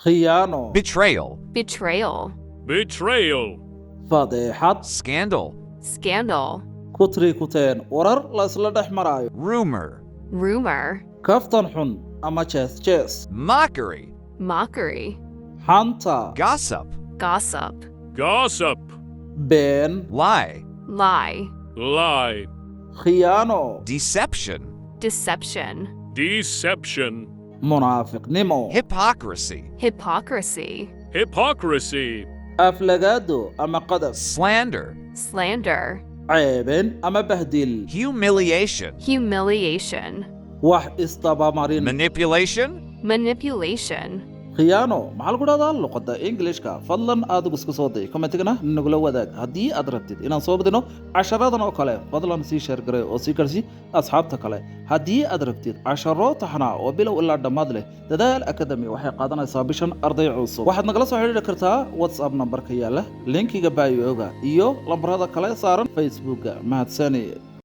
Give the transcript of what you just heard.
Khiyaano. Betrayal. Betrayal. Betrayal. Fadeexad. Scandal. Scandal. Kutri kuteen, warar la isla dhex maraayo. Rumor. Rumor. Kaftan xun ama jees jees. Mockery. Mockery. Xanta. Gossip. Gossip. Gossip. Been. Lie. Lie. Lie. Khiyaano. Deception. Deception. Deception. Munaafiqnimo. Hypocrisy. Hypocrisy. Hypocrisy. Aflagaado ama qadaf. Slander. Slander. Ceebeen ama bahdil. Humiliation. Humiliation. Wax isdabamarin. Manipulation. Manipulation. Khiyaano maxaa lagu dhahdaa luqadda Englishka? Fadlan aadigu isku soo day, commentigana nagula wadaag. Haddii aad rabtid inaan soo badino casharadan oo kale, fadlan sii share garee oo sii garsii asxaabta kale. Haddii aad rabtid casharo taxnaa oo bilow ilaa dhammaad leh, Dadaal Academy waxay qaadanaysaa bishan arday cusub. Waxaad nagala soo xidhiidhi kartaa WhatsApp nambarka yaala linkiga bio-ga iyo lambarada kale saaran Facebooka. Mahadsanid.